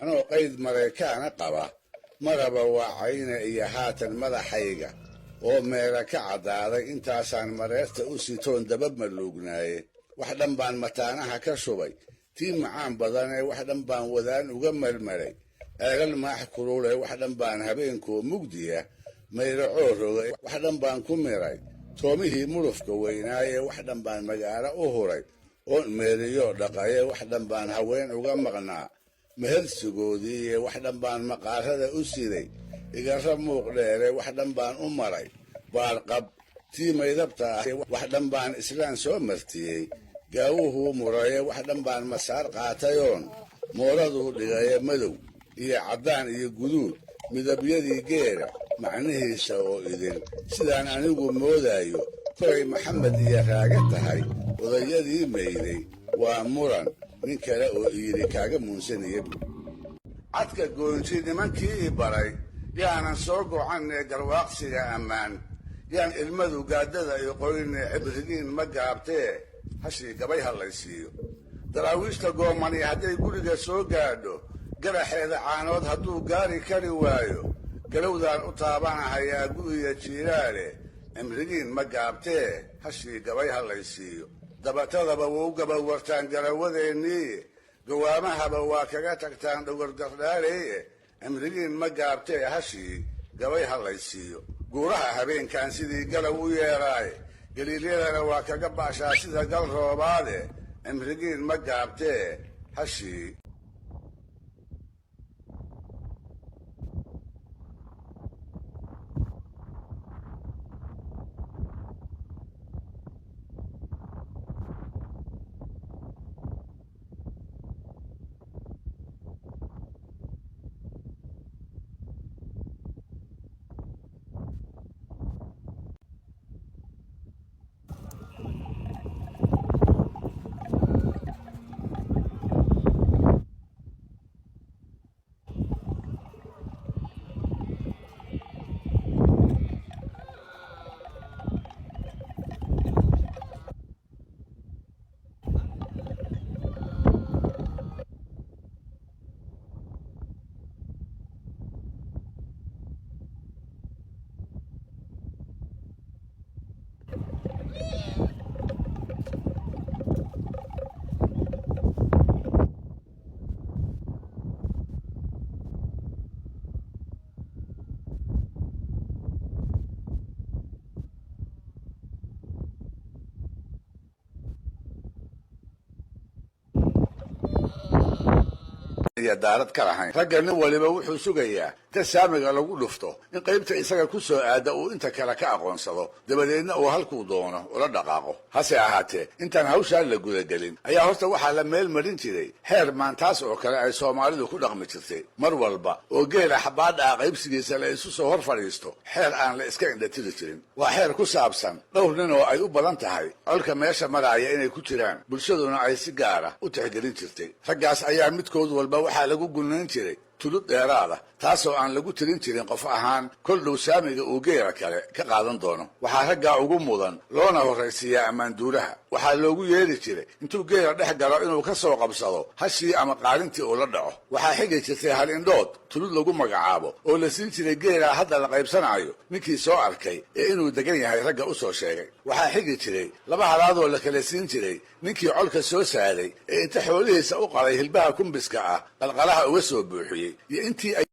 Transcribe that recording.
Anoo qayd maraykaana qaba, maraba waa cayne iyo haatan madaxayga oo meera ka caddaaday, intaasaan mareerta u sitoon daba maluugnaaye. Wax dhan baan mataanaha ka shubay tii macaan badanee, wax dhan baan wadaan uga marmaray ceelal maax kulule, wax dhan baan habeenkoo mugdiya mayracoo rogay, wax dhan baan ku miray toomihii murufka weynaaye, wax dhan baan magaalo u huray oon meeriyoo dhaqaye, wax dhan baan haween uga maqnaa mehersigoodiiye, wax dhan baan maqaarada u siday igara muuq dheere, wax dhan baan u maray baarqab tii maydabta ah, wax dhan baan islaan soo martiyey gaawuhuu muraye, wax dhan baan masaar qaatayoon mooraduu dhigaye, madow iyo caddaan iyo guduud midabyadii geela macnihiisa oo idin sidaan anigu moodaayo, kolay Maxamed iyo Raage tahay odayadii mayday waa muran nin kale oo iyidhi kaaga muunsanaya. Cadka goonji nimankii i baray yaanan soo gocanee, garwaaqsiga ammaan yaan ilmadu gaadada i qoynee, cibrigiin ma gaabtee hashii gabay hadlaysiiyo. Daraawiishta goomani hadday guriga soo gaadho, garaxeeda caanood hadduu gaari kari waayo, galowdaan u taabanahayaa gu'iya jiiraale, cimrigiin ma gaabtee hashii gabay hadlaysiiyo. Dabatadaba wou gabawartaan garawadeennii, gawaamahaba waa kaga tagtaan dhogorgardhaaleeye, cimrigiin ma gaabtee hashii gabay hadlaysiiyo. Guuraha habeenkan sidii galow u yeeraaye, galiilyadana waa kaga baashaa sida gal roobaade, cimrigiin ma gaabtee hashii. Iyo daarad ka lahayn ragga, nin waliba wuxuu sugayaa inta saamiga lagu dhufto in qaybta isaga ku soo aada uu inta kale ka aqoonsado, dabadeedna uu halkuu doono ula dhaqaaqo. Hase ahaatee, intaan hawshaa la gudagelin ayaa horta waxaa la meel marin jiray xeer maantaas oo kale ay Soomaalidu ku dhaqmi jirtay. Mar walba oo geela xabaadha ah qaybsigiisa la isu soo hor fadhiisto, xeer aan la iska indhatiri jirin waa xeer ku saabsan dhowr nin oo ay u badan tahay colka meesha maraaya inay ku jiraan, bulshaduna ay si gaara u tixgelin jirtay. Raggaas ayaa midkood walba waxaa lagu gunayn jiray tulud dheeraada, taasoo aan lagu tirin jirin qof ahaan kol dhow saamiga uu geela kale ka qaadan doono. Waxaa raggaa ugu mudan loona horraysiiyaa ammaanduulaha. Waxaa loogu yeeri jiray intuu geela dhex galo inuu ka soo qabsado hashii ama qaalintii uu la dhaco. Waxaa xigi jirtay hal indhood tulud lagu magacaabo oo la siin jiray geelaa hadda la qaybsanayo ninkii soo arkay ee inuu degan yahay ragga u soo sheegay. Waxaa xigi jiray laba halaadoo la kala siin jiray ninkii colka soo saaday ee inta xoolihiisa u qalay hilbaha kumbiska ah qalqalaha uga soo buuxiyey iyo intii ay